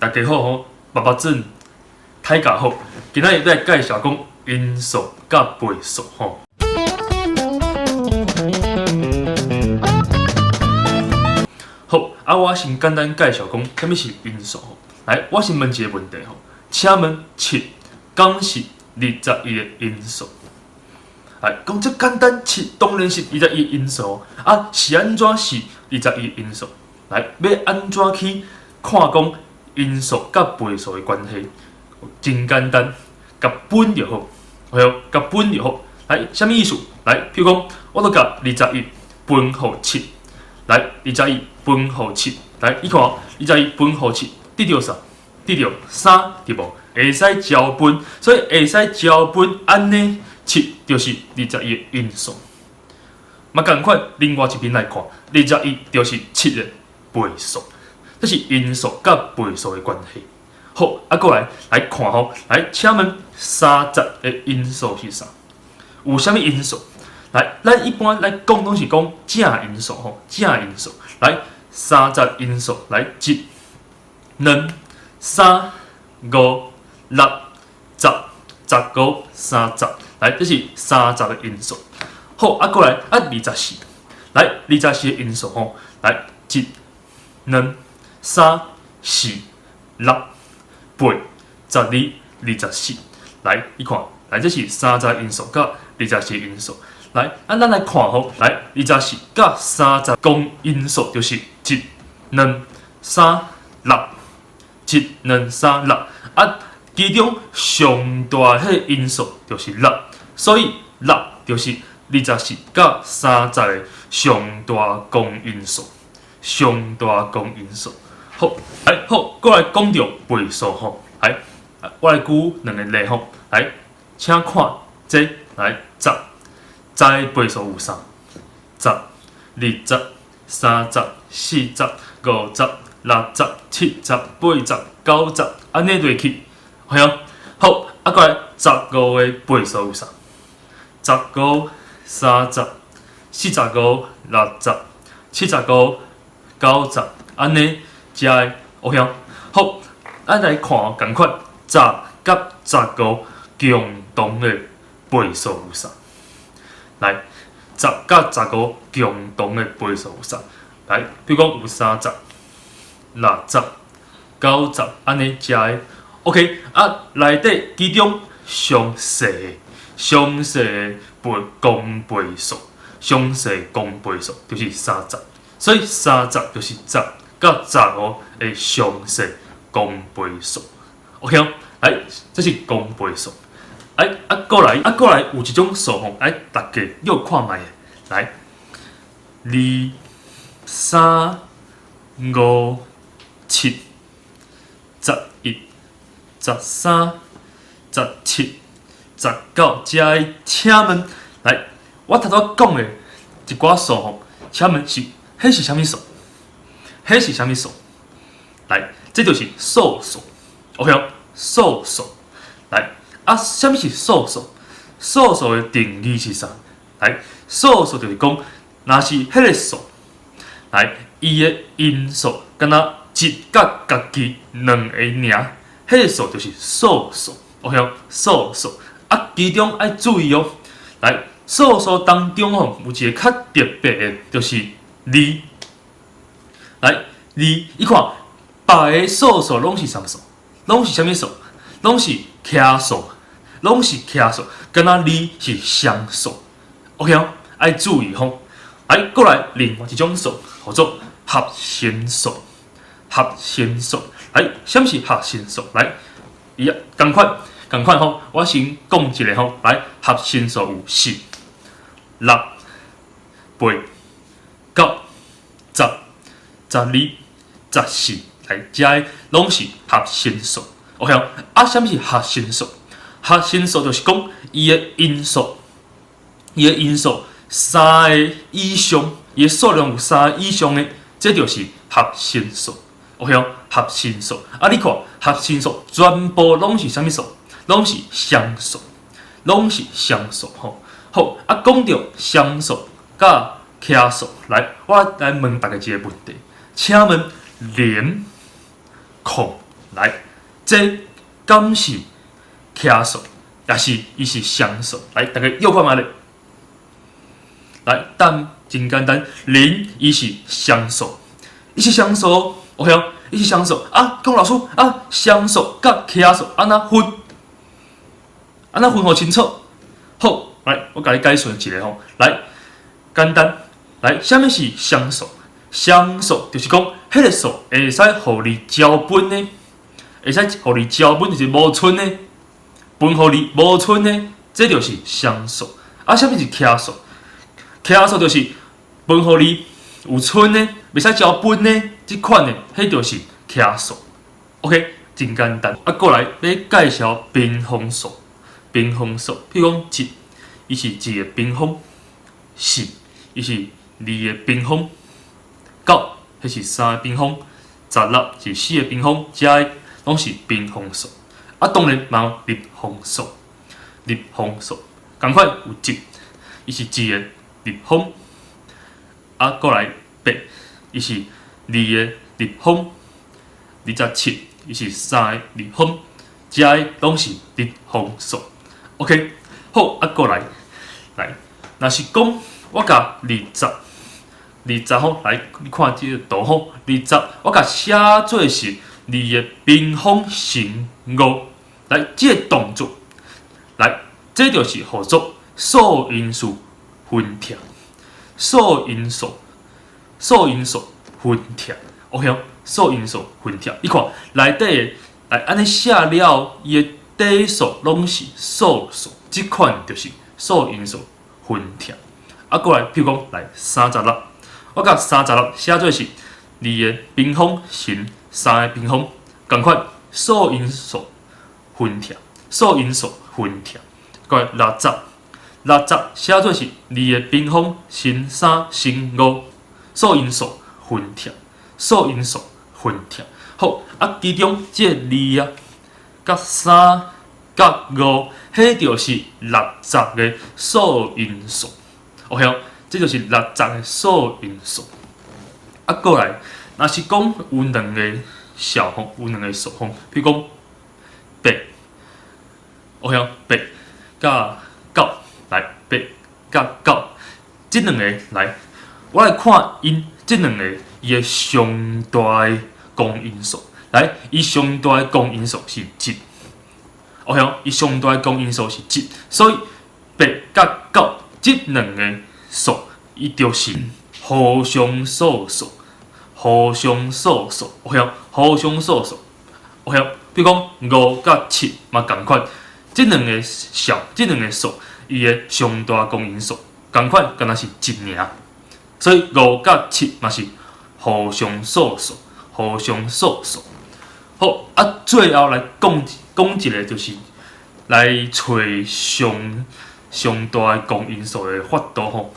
大家好吼，爸爸准大家好，今仔日欲來介紹講因數佮倍數吼。好，啊，我先簡單介紹講啥物是因數吼。來，我先問一个問題吼，請問七敢是二十一的因數？來，講遮簡單，七當然是二十一因數啊，是按怎是二十一因數？來，欲按怎去看講因數佮倍數的關係？真簡單，共分就好，好，共分就好。來，啥物意思？來，譬如講，我著共二十一分予七，來，二十一分予七，來，你看，二十一分予七，得著啥？得著三，對無？會使交分，所以會使交分，按呢七就是二十一的因數。嘛仝款，另外一邊來看，二十一就是七的倍數，這是因數佮倍數的關係。好，啊，過來來看吼，來，請問三十的因數是啥？有啥物因數？來，咱一般來講攏是講正因數吼，正因數。來，三十因數，來，一、兩、三、五、六、十、十五、三十，來，這是三十的因數。好，啊，過來，啊，二十四，來，二十四的因數吼，來，一、兩、三、四、六、八、十二、二十四，來，你看，來，這是三十因數佮二十四因數。來，啊，咱來看吼，來，二十四佮三十公因數就是一、兩、三、六，一、兩、三、六，啊，其中上大彼个因數就是六，所以六就是二十四佮三十的上大公因數，上大公因數。好，來，好，閣來講著倍數吼，來，我來舉兩個例吼，來，請看這，來，十，十的倍數有啥？十、二十、三十、四十、五十、六十、七十、八十、九十，按呢落去，係啊。好，啊，閣來十五的倍數有啥？十五、三十、四十五、六十、七十五、九十，按呢遮的 OK 哦。好，咱來看仝款，十佮十五共同的倍數有啥？來，十佮十五共同的倍數有啥？來，比如講有三十、六十、九十，按呢遮的 OK。啊，內底其中上細的、上細的倍公倍數，上細公倍數就是三十，所以三十就是十佮十五的上細公倍數。OK 哦，來，這是公倍數。哎，啊，閣來，啊，閣來有一種數吼，來，大家又看覓，來，二、三、五、七、十一、十三、十七、十九，遮的請問，來，我頭拄講的一寡數吼，請問是，彼是啥物數？彼是啥物數？來，這就是素數，OK 哦，素數，來。啊，啥物是素數？素數的定義是啥？來，素數就是講，若是彼个數，來，伊的因數敢若一佮家己兩个爾，彼个數就是素數。OK 哦，素數。啊，其中愛注意哦，來，素數當中吼有一个較特別的，就是二。來，二，你看，別个素數攏是啥物數？攏是啥物數？攏是奇數。攏是奇數，敢若二是雙數，OK 哦，愛注意吼。來，閣來另外一種數，號做合成數。合成數，來，啥物是合成數？來，伊啊，仝款，仝款吼，我先講一个吼。來，合成數有四、六、八、九、十、十二、十四，來，遮的攏是合成數，OK 哦。啊，啥物是合成數？合成數就是講伊的因數，伊的因數三個以上，伊的數量有三個以上的，這就是合成數。OK 哦，合成數。啊，你看合成數全部攏是啥物數？攏是雙數，攏是雙數吼。好，啊，講著雙數佮奇數，來，我來問大家一个問題，請問零、空來，這敢是奇數，抑是伊是雙數？來，大家臆看覓咧。來，答案真簡單，零伊是雙數，伊是雙數，OK 哦，伊是雙數啊。龔老師啊，雙數佮奇數按怎分？按怎分予清楚？好，來，我共你解說一下吼。來，簡單，來，啥物是雙數？雙數就是講，彼個數會使予你交分的，會使予你交分，就是無賰的，分予你無賰的，這就是雙數。啊，啥物是奇數？奇數就是分予你有賰的，袂使交分的，這款的，彼就是奇數。OK，真簡單。啊，過來欲介紹平方數，平方數，譬如講一，伊是一个平方；四，伊是二个平方；九，彼是三个平方；16是四个平方，這攏是平方數。啊，當然嘛有立方數，立方數仝款有一，伊是一个立方。啊，過來八，伊是二个立方；27，伊是三個立方，這攏是立方數。OK，好，啊，過來，來，若是講我共二十，二十吼，來，你看這個圖吼，二十，我共寫做是二个平方乘五，來，這個動作，來，這就是號做素因數分拆，素因數，素因數分拆，OK 哦，素因數分拆，你看內底的來按呢寫了，伊的底數攏是素數，這款就是素因數分拆。啊，過來，譬如講來三十六，我共三十六寫做是二个平方乘三个平方，仝款素因數分拆，素因數分拆。過來六十，六十寫做是二个平方乘三乘五，素因數分拆，素因數分拆。好，啊，其中這個二啊，佮三佮五，彼就是六十个素因數。OK 哦，這就是六十个素因數。啊，過來，若是講有兩个數吼，有兩个數吼，比如講八，OK 哦，八佮九，來，八佮九，這兩个來，我來看𪜶這兩个伊的上大的公因數，來，伊上大的公因數是一，OK 哦，伊上大的公因數是一，所以八佮九這兩个數，伊就是互相素數，互相素數，OK 哦，互相素數，OK 哦，比如講五佮七嘛仝款，這兩个數，這兩个數，伊的上大公因數仝款，敢若是一爾，所以五佮七嘛是互相素數，互相素數。好，啊，最後來講講一个，就是來揣上上大的公因數的法度吼，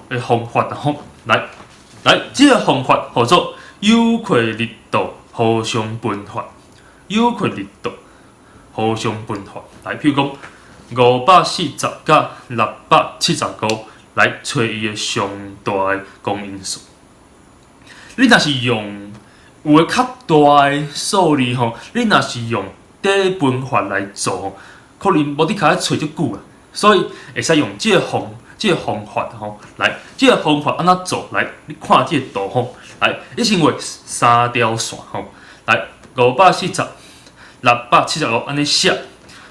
的方法吼，來來，這个方法號做尤克里度互相分法，尤克里度互相分法。來，譬如講540佮675，來揣伊的上大的公因數。你若是用有的較大的數字吼，你若是用底分法來做吼，可能無得較揣足久啊。所以會使用這個方法吼，來，這個方法按怎做？來，你看這個圖吼，來，你先畫三條線吼，來，540、675按呢寫，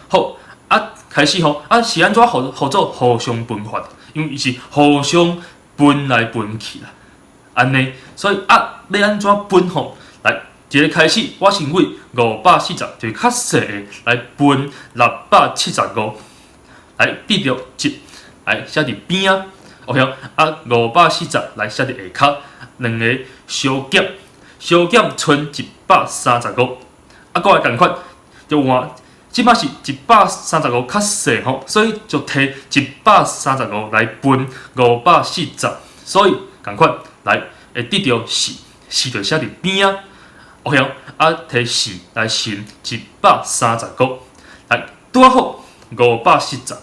好，啊，開始吼，啊是按怎號做互相分法？因為伊是互相分來分去啦，按呢，所以啊，欲按怎分吼？來，一个開始，我先為五百四十，就是較細的來分六百七十五，來得著一，來寫佇邊仔，OK 啊，五百四十來寫佇下跤，兩个相減，相減賰135，啊，閣來仝款，就換，這擺是一百三十五較細吼，所以就提一百三十五來分五百四十，所以仝款來會得著四，四就寫佇邊仔，OK 啊，提四來乘一百三十五，來拄仔好五百四十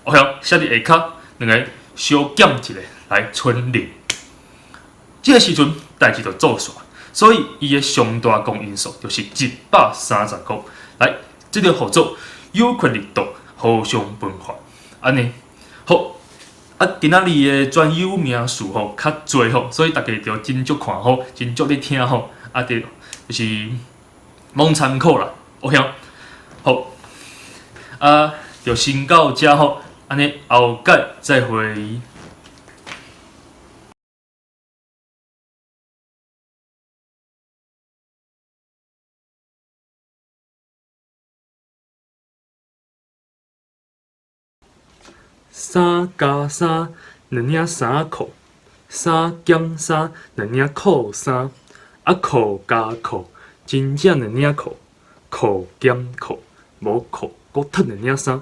，OK 寫佇下跤，兩个相減一个來賰零，這个時陣代誌就做煞，所以伊的上大公因數就是135。來，這个號做有權力度互相分化，按呢好。啊，今仔日的專有名詞吼較濟吼，所以大家著斟酌看好，斟酌咧聽吼，啊，著就是攏參考啦，OK 好，啊，就先到遮吼，按呢後擺再會。三加三，兩領衫褲；三減三，兩領褲衫。啊，褲加褲，真正兩領褲。褲減褲，無褲，閣脫兩領衫。